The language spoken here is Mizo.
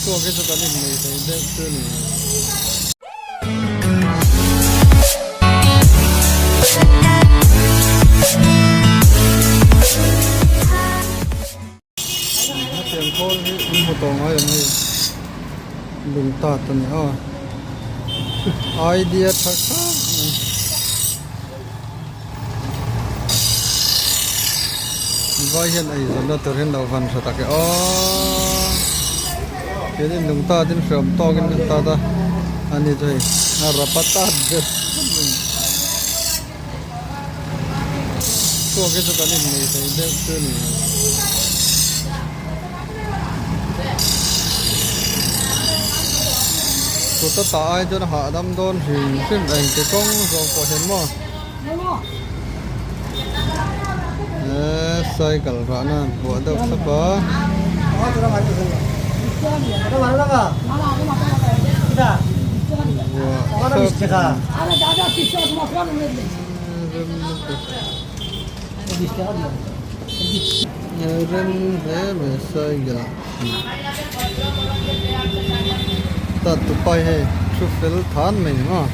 Chhuak hi chu kan innei thei deuh chu a ni. Hetiang khawl hi an hmu tawh ngai em hei lung tat a ni a idea tha khawp mai vai hian ei zawrhna tur hian lo van tha tak e aw keini lung tat in hreawm tawk in kan tat a ani chu hei a rapa tat vet vek mai. Chhuak hi chu kan innei thei deuh chu a ni. Kut a tah ai chuan a hahdam dawn hrim hrim engti kawng zawng pawh hian maw he cycle rahna an buah deuh thlap a. Buah thlap. Rem hle mai cycle ta tupai hei thu fel than mai ni maw.